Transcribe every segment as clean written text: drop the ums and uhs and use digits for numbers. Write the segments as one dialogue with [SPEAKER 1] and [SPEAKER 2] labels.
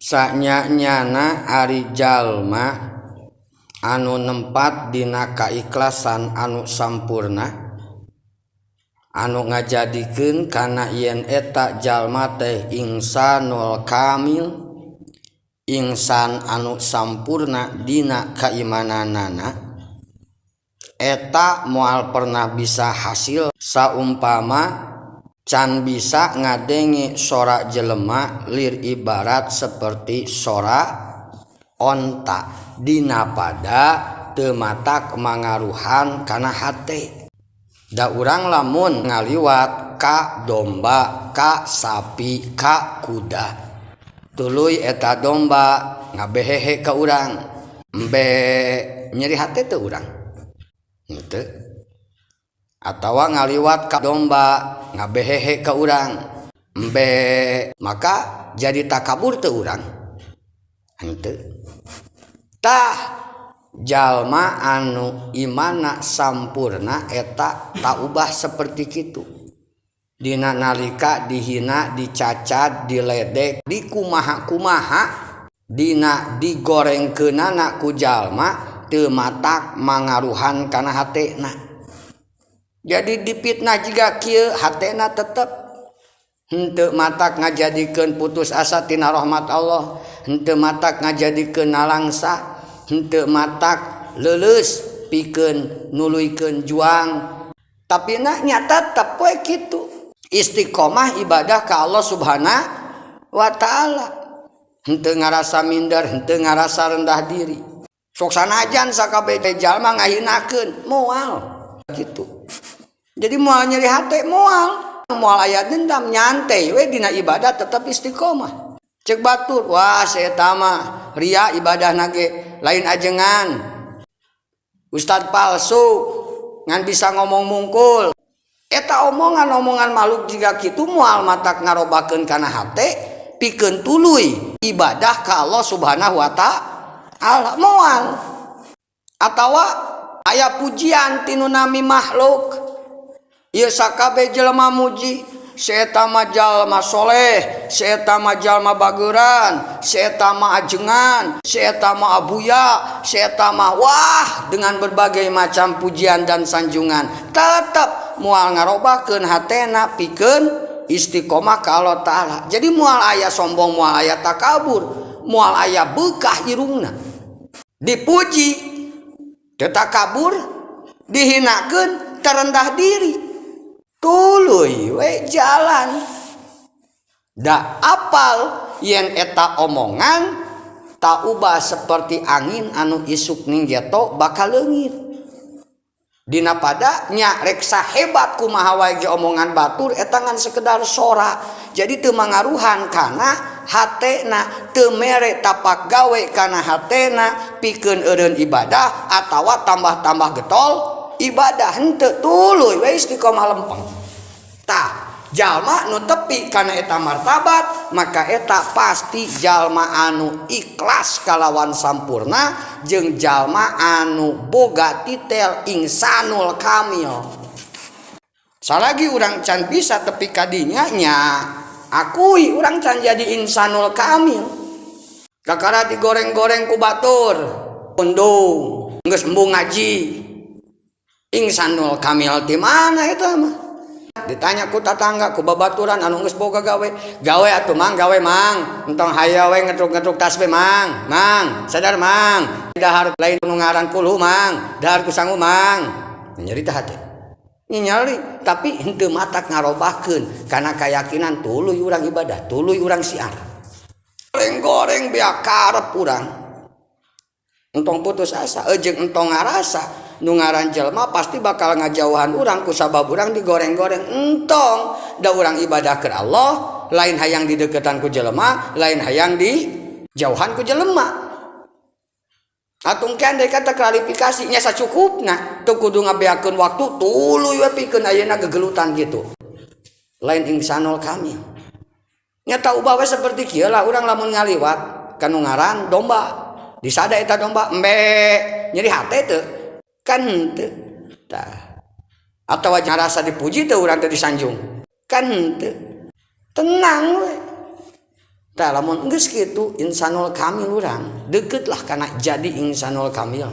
[SPEAKER 1] Sanya-nyana ari jalma anu nempat dina kaikhlasan anu sampurna anu ngajadikeun kana yen eta jalma teh insanul kamil, insan anu sampurna dina kaimananana, eta moal pernah bisa hasil saumpama can bisa ngadenge sora jelema lir ibarat seperti sora onta dina pada teu matak mangaruhan kana hate. Da urang lamun ngaliwat ka domba, ka sapi, ka kuda, tuluy eta domba ngabehehe ka urang, embe, nyeri hate teu urang? Henteu. Atawa ngaliwat ka domba ngabehehe ka urang, embe, maka jadi takabur teu urang? Henteu. Tah, jalma anu imana sampurna eta taubah seperti kitu. Dina nalika dihina, dicacat, diledek, dikumaha-kumaha, dina digorengkeunana ku jalma, teu matak mangaruhan kana hatena. Jadi dipitnah jiga kieu, hatena tetep henteu matak ngajadikeun putus asa tina rahmat Allah, henteu matak ngajadikeun nalangsa, henteu matak leuleus pikeun nuluykeun juang, tapi na nya tetep we kitu istiqomah ibadah ka Allah Subhanahu wa Ta'ala, henteu ngarasa minder, henteu ngarasa rendah diri. Sok sanajan sakabeh jalma ngahinakeun, moal gitu. Jadi moal nyeri hate, moal moal aya dendam, nyantai we dina ibadah, tetap istiqomah. Cek batur, "Wah, saya mah ria ibadah nage, lain ajengan, ustad palsu, ngan bisa ngomong mungkul." Eta omongan-omongan makhluk jiga kitu moal matak ngarobakeun kana hate pikeun tuluy ibadah ka Allah Subhanahu wa Ta'ala, moal. Atawa aya pujian tinu nami makhluk ieu, sakabeh jelema muji, "Si eta mah jalma soleh, si eta mah jalma bageran, si eta mah ajengan, si eta mah abuya, si eta mah," wah, dengan berbagai macam pujian dan sanjungan, tetap moal ngarobahkeun hatena pikeun istiqomah ka Allah Ta'ala. Jadi moal aya sombong, moal aya takabur, moal aya bekah irungna. Dipuji teu takabur, dihinakeun terendah diri, tuluy we jalan. Da apal yen eta omongan tak ubah seperti angin anu isuk ning geto bakal leungit. Dina pada nya reksa hebat kumaha wae ge omongan batur eta ngan sekedar sora. Jadi teu mangaruhan kana hatena, teu mere tapak gawe kana hatena pikeun eureun ibadah atawa tambah-tambah getol ibadah, henteu, tuluy we istiqomah lempeng. Tah, jalma nu tepi kana eta martabat, maka eta pasti jalma anu ikhlas kalawan sampurna jeung jalma anu boga titel insanul kamil. Salagi urang can bisa tepi kadinya, nya akui urang can jadi insanul kamil. Kakara digoreng-goreng ku batur, undung geus embung ngaji, insanul kamil di mana itu mah? Ditanya ku tatangga, ku babaturan anu geus boga gawe, "Gawe atuh, Mang, gawe, Mang, entong haya we ngetruk-ngetruk tasbih, Mang. Mang, sadar, Mang, dahar lain nu ngaran kulhu, Mang, dahar ku sangu, Mang." Nyeri teh hate? Nyeri, tapi henteu matak ngarobahkeun kana keyakinan tuluy urang ibadah, tuluy urang siar. Goreng-goreng beak karep urang, entong putus asa jeung entong ngarasa nu ngaran jelema pasti bakal ngajauhan urang ku sabab urang digoreng-goreng. Entong, da urang ibadah ke Allah lain hayang dideketan ku jelema, lain hayang di jauhan ku jelema. Atung kan kata klarifikasi nya sacukupna, teu kudu ngabeakeun waktu tuluy we pikeun ayeuna gegelutan gitu. Lain insanul kamil. Nya ubah we seperti kieu lah urang lamun ngaliwat kanu ngaran domba, disada eta domba, embe, nyeri hate teu? Kan henteu. Tah, atawa ngarasa dipuji teu urang teh, disanjung? Kan henteu. Tenang we. Tah, lamun geus kitu insanul kamil, urang deukeutlah kana jadi insanul kamil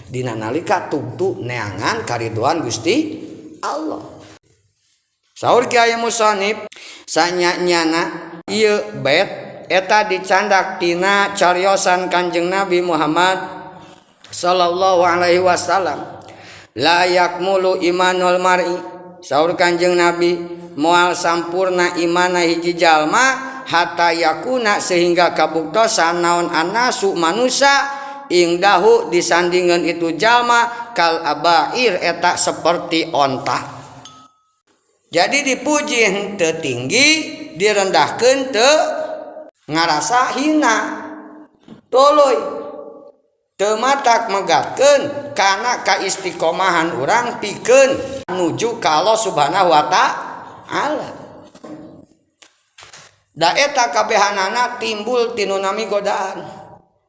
[SPEAKER 1] dina nalika tugtu neangan kariduan Gusti Allah. Saur Kiai Musonif, sanya-nyana ieu bait eta dicandak tina cariosan Kanjeng Nabi Muhammad sallallahu alaihi wasallam. La yakmulu imanul mar'i, saur Kanjeng Nabi, moal sampurna imana hiji jalma, hatta yakuna, sehingga kabuktosan naon, annasu, manusia, indahu, disandingan itu jalma, kal abair, eta seperti onta. Jadi dipuji henteu tinggi, direndahkeun teu ngarasa hina, tuluy teu matak megatkeun kana kaistiqomahan urang pikeun nuju ka Allah Subhanahu wa Ta'ala. Da eta kabehanana timbul tinu nami godaan.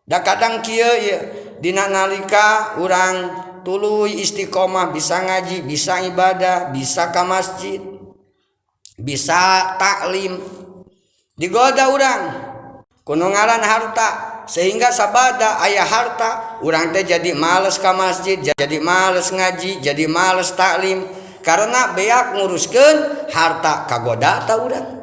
[SPEAKER 1] Da kadang kieu ieu, dina nalika urang tuluy istiqomah, bisa ngaji, bisa ibadah, bisa ka masjid, bisa taklim, digoda urang ku nu ngaran harta, sehingga sabada aya harta urang teh jadi males ka masjid, jadi males ngaji, jadi males taklim, karena beak nguruskeun harta. Kagoda ta urang.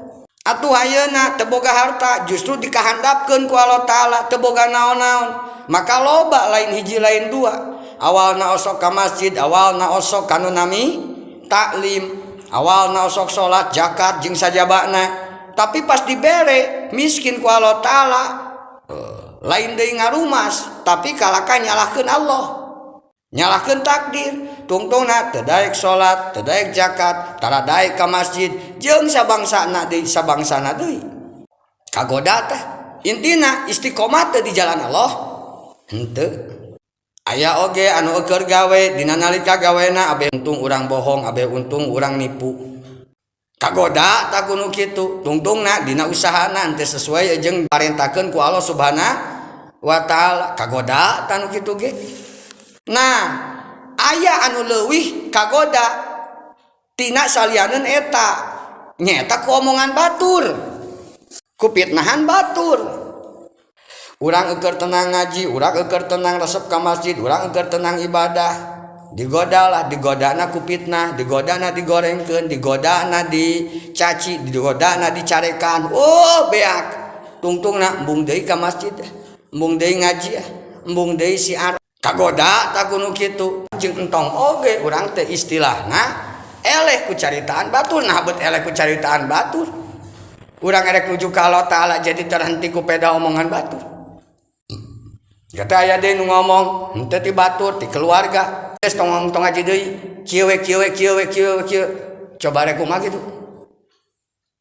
[SPEAKER 1] Atuh ayeuna teu boga harta, justru dikahandapkeun ku Allah Ta'ala, teu boga naon-naon. Maka loba, lain hiji lain dua, awalna osok ka masjid, awalna osok kanu nami taklim, awalna osok salat, zakat, jeung sajabana, tapi pas dibere miskin ku Allah Ta'ala, lain deui ngarumas, tapi kalaka nyalahkeun Allah, nyalahkeun takdir. Tungtungna teu daek salat, teu daek zakat, tara daek ka masjid, jeung sabangsana deui, sabangsana deui. Kagoda teh. Intina istiqomah teh di jalan Allah henteu. Aya oge anu eueur gawe, dina nalika gawena abe untung urang bohong, abe untung urang nipu. Kagoda tah ku nu kitu. Tungtungna dina usahana henteu sesuai jeung parentahkeun ku Allah Subhanahu wa Ta'ala. Kagoda tah nu kitu ge. Nah, aya anu leuwih kagoda tina salianeun eta, nyaeta ku omongan batur, ku fitnahan batur. Urang eueur tenang ngaji, urang eueur tenang resep ka masjid, urang eueur tenang ibadah, digodalah, digodana ku fitnah, digodana digorengkeun, digodana dicaci, digodana dicarekan. Oh, beak. Tungtungna embung deui ka masjid, embung deui ngaji, embung deui siar. Kagoda tah ku nu kitu. Jeung entong oge urang teh istilahna eleh ku caritaan batur. Nah, bet eleh ku caritaan batur, urang erek nuju ka Allah Ta'ala jadi terhenti ku peda omongan batur. Kata aya deui nu ngomong henteu ti batur, ti keluarga, geus tong tong ngaji deui, kieu we, kieu we, kieu we, kieu we, kieu. Coba rek kumaha kitu?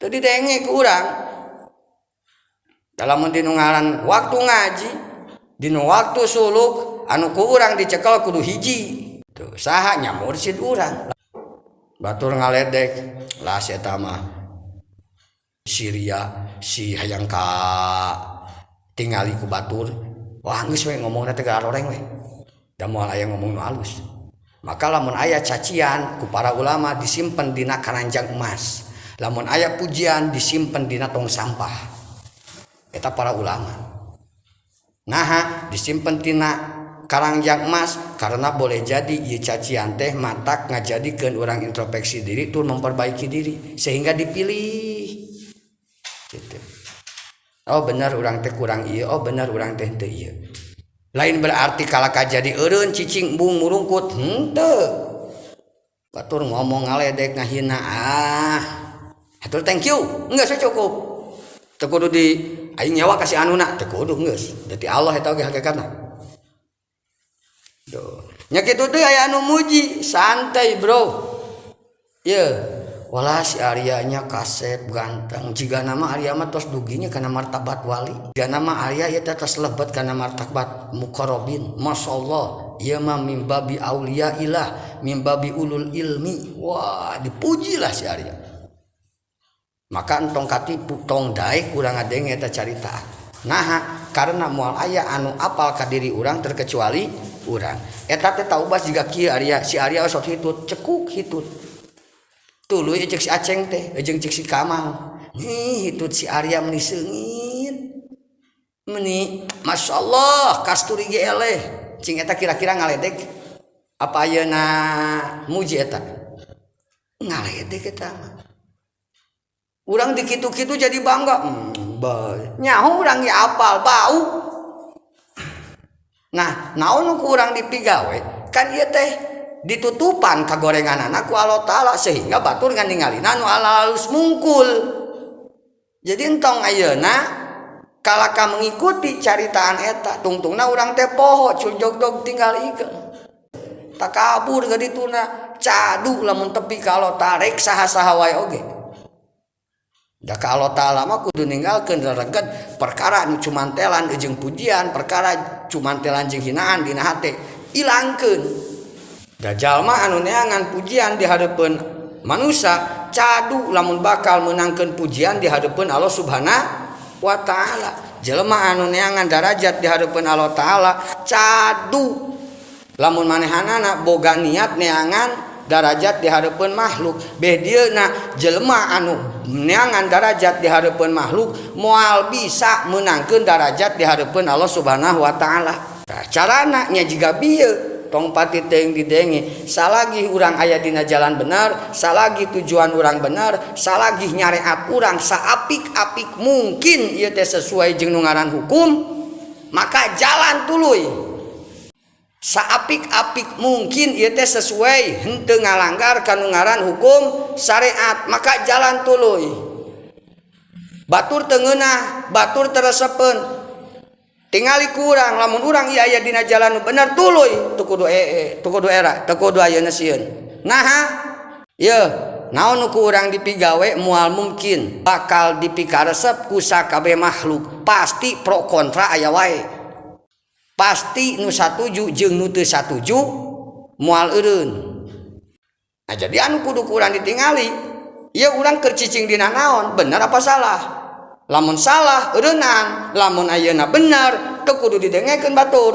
[SPEAKER 1] Teu didenge ku urang. Dalam dinu ngaran waktu ngaji, dinu waktu suluk, anu ku urang dicekel kudu hiji tuh, saha nya? Mursid urang. Batur ngaledek lah, si eta mah Syria, si hayang ka tingali ku batur. Wah, geus we, ngomongna teh garoreng we, da moal aya ngomong nu alus. Maka lamun aya cacian, ku para ulama disimpen dina karanjang emas, lamun aya pujian disimpen dina tong sampah. Eta para ulama. Nah, disimpen tina karanjang emas karena boleh jadi ieu cacian teh matak ngajadikeun urang introspeksi diri tur memperbaiki diri, sehingga dipilih gitu. Oh, benar urang teh kurang ieu, oh benar urang teh teu ieu. Lain berarti kalaka jadi eureun, cicing, embung, murungkut, henteu. Batur ngomong, ngaledek, ngahina, ah hatur, thank you, enggak, saya cukup. Teu kudu di aing nyawa kasih anuna, teu kudu, geus dadi Allah eta oge hakikatna. Duh. Nya kitu teh aya anu muji, santai bro. Ye, walah si Aryanya kasep, ganteng. Jika nama Arya mah tos duginya kana martabat wali. Jika nama Arya ieu teh tos lebet kana martabat mukarrabin. Masya Allah, ieu mah mimbabi aulia ilah, mimbabi ulul ilmi. Wah, dipujilah si Arya. Maka entong katipu, tong daek urang ngadenge eta carita. Nah, karena moal aya anu apal ka diri urang terkecuali urang. Eta teh taubas jiga kieu Arya, si Arya osok hitut, cekuk hitut. Tuluy cek si Aceng teh, jeung cek si Kamal. Nih hitut si Arya meuni seungit. Meni Masya Allah kasturi ge eleh. Cing eta kira-kira ngaledek apa ayeuna muji eta? Ngaledek eta mah. Urang dikitu-kitu jadi bangga. Nyaho urang ge apal bau. Nah, naon nu ku urang dipigawe? Kan ieu teh ditutupan kagorenganana ku Allah Ta'ala sehingga batur ngan ningalina nu alalus mungkul. Jadi entong ayeuna kalaka mengikuti caritaan eta tungtungna urang teh poho cul jogdog tinggal ikeun. Takabur ka dituna cadu lamun tepi ka Allah Ta'ala rek saha-saha wae oge. Da ka Allah Ta'ala mah kudu ninggalkeun rereget perkara nu cumantelan jeung pujian, perkara cumantelan jeung hinaan dina hate ilangkeun. Da jalma anu neangan pujian di hareupeun manusia cadu lamun bakal meunangkeun pujian di hareupeun Allah Subhanahu wa Ta'ala. Jelema anu neangan darajat di hareupeun Allah Ta'ala cadu lamun manehanana boga niat neangan darajat di hareupeun makhluk. Beh dieuna jelema anu neangan darajat di hareupeun makhluk moal bisa meunangkeun darajat di hareupeun Allah Subhanahu wa Ta'ala. Nah, carana nya jiga bieu tong pati teuing didenge salagi urang aya dina jalan benar, salagi tujuan urang benar, salagi nyareat urang saapik-apik mungkin ieu teh sesuai jeung nu ngaran hukum, maka jalan tuluy. Saapik-apik mungkin ieu teh sesuai henteu ngalanggar ka nu ngaran hukum syariat, maka jalan tuluy. Batur teu ngeunah, batur teu resepeun, tingali kurang lamun urang ieu aya dina jalan nu bener tuluy teu kudu teu kudu era, teu kudu ayeuna sieun. Naha? Yeuh, naon nu ku urang dipigawe moal mungkin bakal dipikaresep ku sakabeh makhluk. Pasti pro kontra aya wae. Pasti nu satuju jeung nu teu satuju moal eureun. Nah, jadi anu kudu ku urang ditingali, ieu urang keur cicing dina naon, bener apa salah? Lamun salah eureunang, lamun ayeuna bener teu kudu didengekeun batur.